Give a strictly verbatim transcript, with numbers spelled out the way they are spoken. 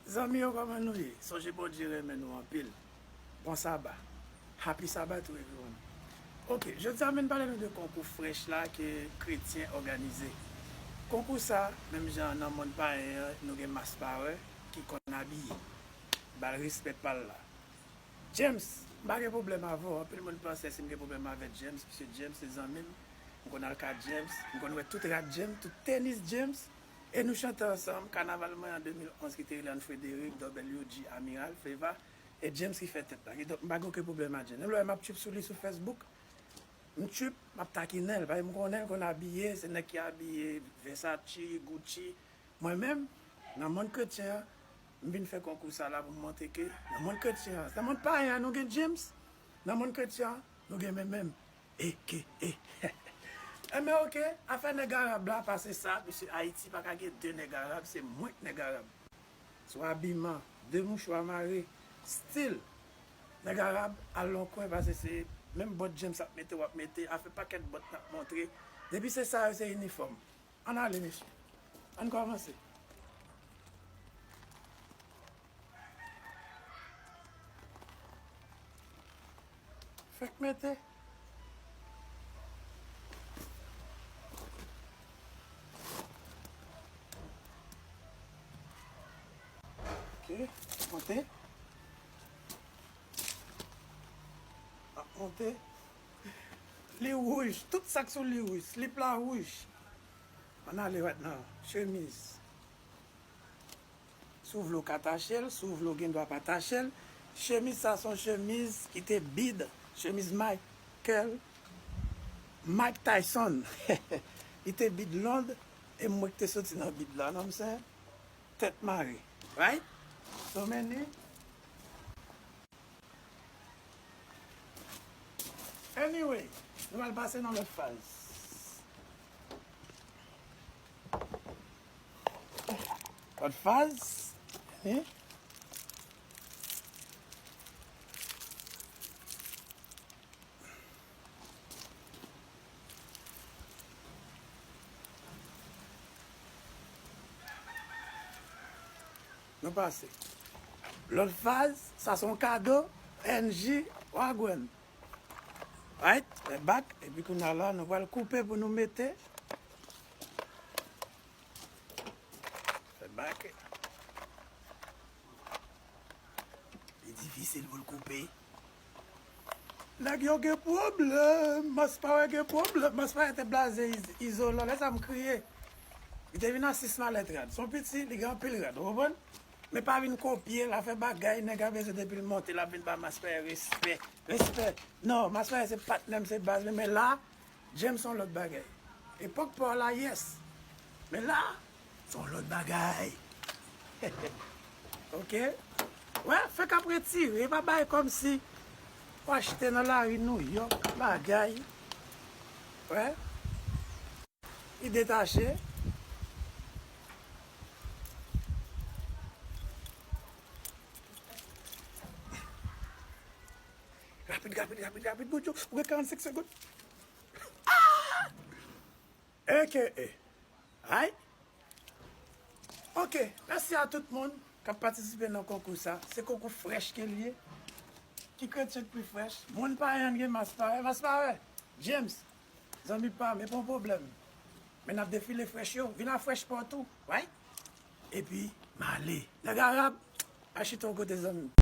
Zanmi yo, kòman nou ye? Sonje Bondye renmen nou anpil. Bon saba. Happy Sabbath to everyone. Ok, jodi a m vin pale nou de konkou frèch la ke kretyen òganize. Konkou sa, menm jan nan mond payen an, nou gen maspawè ki konn abiye. Ba l respè pa l la. James, m pa gen pwoblèm avè w. Anpil moun panse si m gen pwoblèm avè James, piske James se zanmi m. M konn al ka James, m konn wè tout rad James, tout tenis James. E nou chante ansanm, kanaval mwen an de mil onz ki te rele Ann Frederick, W G, Amiral, Fleva, e James ki fè tèt la. Kidonk, m pa gen okenn pwoblèm ak James. Menm lè m ap trip sou li sou Facebook, m trip, m ap takinen l. Paske m konnen l konn abiye, se nèg ki abiye Versace, Gucci. Mwen menm, nan mond kretyen an, m vin fè konkou sa la pou m montre ke nan mond kretyen an, nan mond payen an, nou gen James, nan mond kretyen an, nou gen menm menm. Eke, e. Enben, oke, afè nèg arab la, pase sa, mesye, Ayiti pa ka gen de nèg arab, se mwen k nèg arab. Sou abiman, de mouchwa mare, stil. Nèg arab, al nan kwen, pase se menm bòt James ap mete, w ap mete, afè pakèt bòt n ap montre. Depi se sa yo, se inifòm. Ann ale, mesye. Ann kòmanse. Fèk mete. Ok, monte. Ap monte. Li wouj. Tout sa k sou li wouj. Slip la wouj. Ann ale right now. Chemiz. Si w vle w ka tache l, si w vle w gen dwa pa tache l. Chemiz sa se yon chemiz ki te bid, chemiz Michael, Mike Tyson. Li te bid Lond, e mwen ki te soti nan bid la, non, m se tèt mare. Right? So many. Anyway, nou pral pase nan lòt faz. Lòt faz. Hein? Nou pase. Lòt faz, sa se yon kado, N J, wagwan. Right? Fè bak, epi kounye a la, nou pral koupe pou nou mete. Fè bak. Li difisil pou l koupe. Nèg yo gen pwoblèm. Maspawè gen pwoblèm. Maspawè te blaze iz- izolan. Lè sa m kriye. Li te vin a sis malèt rad. Se yon piti, li gen anpil rad. Ou konprann? Men pa vin kopye l, afè bagay. Nèg la bezwen depi l monte, l ap vin ba Maspawè respè. Respè. Non, Maspawè se patnè m, se baz mwen. Men la, James se yon lòt bagay. Epòk pa w la, yes. Men la, se yon lòt bagay. Ok? Wè, fèk ap retire, pa bay kòmsi w achte nan lari Nouyòk, bagay. Wè. Li detache. Rapid, rapid, rapid, rapid, Boudjou. Ou gen karannsenk segonn. Ah! A K A. Ay. Ok, mèsi a tout moun k ap patisipe nan konkou sa. Se konkou frèch ke l ye. Ki kretyen k pi frèch? Moun pa yon gen mas parèy, mas parèy. James, zanmi pa m, e pa yon pwoblèm. Men n ap defile frèch yo. Vin a frèch pa w tou, right? Epi, m ale. Nèg arab, al chita yon kote, zanmi m.